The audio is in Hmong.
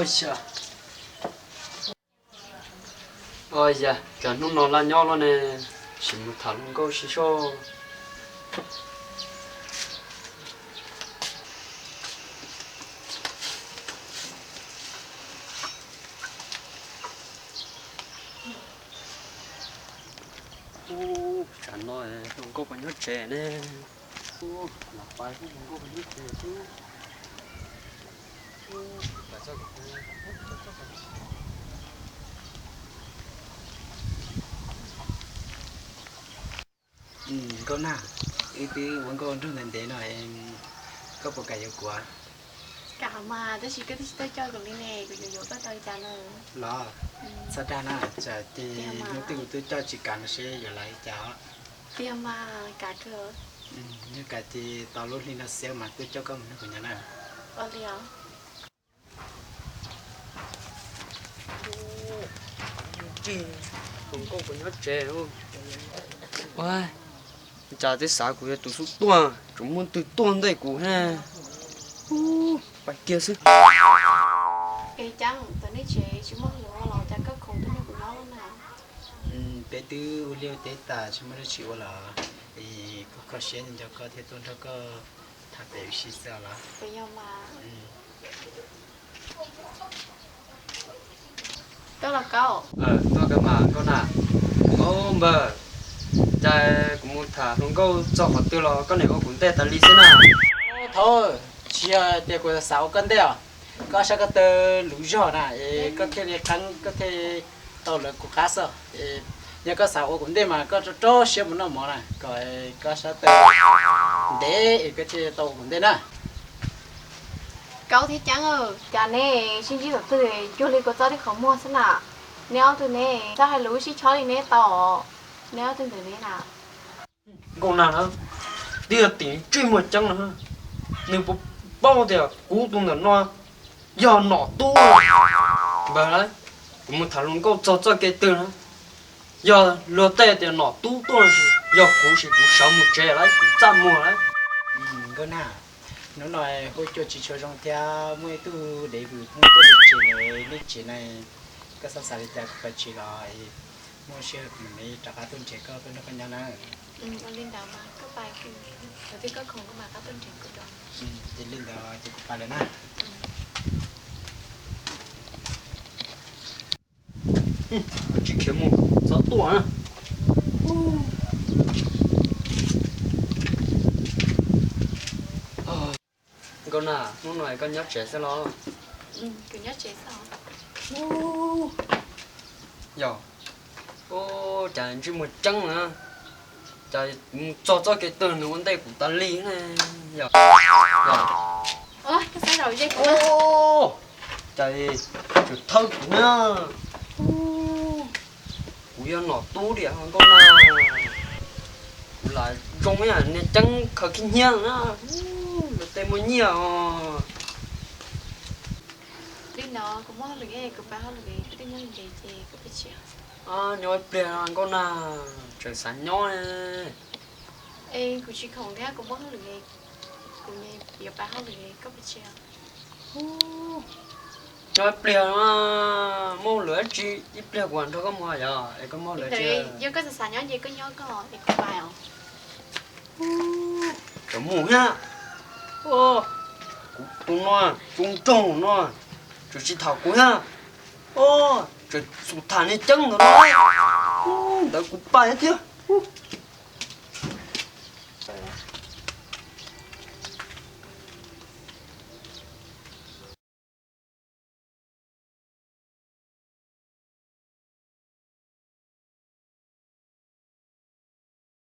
Ua cas tsam hnub no laj nyob loj ne, sim mus tham hluas nkauj sib soj. Ub, tsam no hluas nkauj puas nyob tsev ne? Ub, lam pais seb hluas nkauj puas nyob tsev xwb. Nkauj Nag, wb twb ua nkauj nrog ntev ntev no, koj puas kam yuav kuv? Kam mas, tab sis koj twb tsis tuaj coj kuv li ne, kuv yuav yuav koj tau li cas na? Los, txhob dag na, tsam ces hnub twg kuv twb coj tsis kam no seb yuav lawv li cas os. Tiag mas, kam kawg. Yog kam ces tau lub hli no xiab mas kuv coj koj mus nrog kuv nyob na. Ua li os. Hluas nkauj puas nyob tsev? Ua cas twb xav kuv yog tus xub tuaj, tseem muaj twg tuaj ntej kuv na. Ub, pais kiag xwb. Es Ceeb, tom nej tsev tsis muaj hluas los cas koj khoom tuaj nrog kuv nyob na? Peb twb ua liaj ua teb tas tsis muaj dab tsi ua los, es kuv kho siab nco koj thiaj tuaj nrog koj tham pem ua si xwb los. Puas yog mas? Tuaj los Kaub. Tuaj kawg mas Nkauj Nag. Au npawg, cas kuv mus tham hluas nkauj txog qhov twg los koj niam ua kuv ntej tas li xwb na. Thaum tsis yog tias kuv xav ua koj ntej os, koj saib koj taw luv zog na es koj thiaj li qeeb, koj thiaj tau lawv kuv qab xwb. Yog koj xav ua kuv ntej mas koj rau rau siab mus noj mov na, kom koj sab taw ntev es koj thiaj tau ua kuv ntej na. Kaub thiab Ceeb, cas neb sib ntsib thaum twg cuag li kua txob tib qhov muag xwb na? Neb ob tug ne txhob hais lus sib chob li neb tau, neb ob tug ntawm neb na. Nkauj Nag na, twb yog tim ntsej muag Ceeb no, nws puas paub tias kuv tus ntawm no yog Nom Tub? Npawg, kuv mus tham hluas nkauj txog txoj kev twg na, yog luag tej tias Nom Tub tuaj los sis yog kuv, sis kuv sawv mus tsev lawm, kuv txaj muag lawm. Nkauj Nag, hnub no hu cuag tsis tshua zoo thiab muaj ib tug dev vwm phooj tuaj tsev, nej tsev na, koj xav xav li cas kuv pais tsev los, muaj sij hawm kuv mam li rov qab tuaj nrhiav koj tuaj nrog koj nyob na. Ua li ntawd mas koj pais, thaum twg koj khoom koj mam rov qab tuaj nrhiav kuv dua. Ces li ntawd ces kuv pais lawm na. Tsis khiav mus, txhob tuaj na. Nkauj Nag, hnub no koj nyob tsev xwb los? Yog, cas ntsej muag Ceeb na, cas mus txog txoj kev twg nws ua ntej kuv tas li ne. Yog, cas tseem thawb kuv na. Kuv yog Nom Tub tiag Nkauj Nag, kuv lam zoo ib yam niag Ceeb khaws khib nyiab na, luag tej muaj nyiaj os. Li no kuv muaj hauj lwm, kuv pais hauj lwm, koj twb nyob ntev ces koj pais tsev. Nyob ib pliag Nkauj Nag, tseem xav nyob ne. Es kuv tsis khoom thiab, kuv muaj hauj lwm, kuv yuav pais hauj lwm, koj pais tsev. Nyob ib pliag, muaj hauj lwm dab tsi ib pliag kuv mam nrog koj mus yog es koj muaj hauj lwm dab tsi. Yog koj xav xav nyob ces koj nyob koj es kuv pais os. Tseem mus thiab. Kuv tus no, tus nraug no, tseem tsis tham kuv thiab. Tseem xub tham niag Ceeb ntawd no, ntawd kuv pais thiab.